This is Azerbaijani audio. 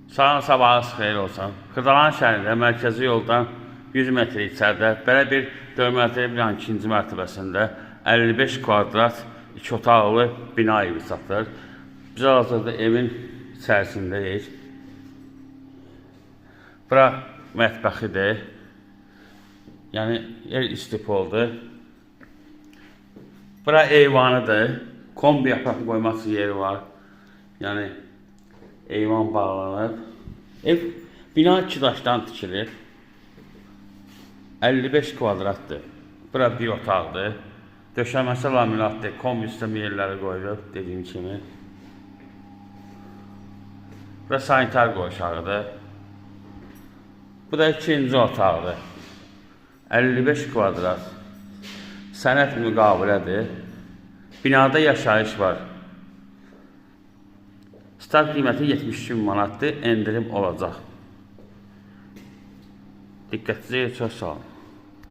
Salam, sabahınız xeyir olsun. Xırdalan şəhərində mərkəzi yoldan 100 metr içəridə belə bir 4 mərtəbəli binanın ikinci mərtəbəsində 55 kvadrat 2 otaqlı bina evi satılır. Biz hal-hazırda evin içərisindəyik. Bura mətbəxidir. Yəni yer istipoldur. Bura eyvanıdır. Kombi aparatı qoymaq üçün yeri var. Yəni eyvan bağlanıb. Ev bina iki daşdan tikilib. 55 kvadratdır. Bura bir otaqdır. Döşəməsi laminatdır. Kombi sistemi yerləri qoyulub dediyim kimi. Bura sanitar qovşağıdır. Bu da ikinci otaqdır. 55 kvadrat. Sənəd müqavilədir. Binada yaşayış var. Start qiyməti 72 min manatdır. Endirim olacaq. Diqqətinizə çox sağ olun.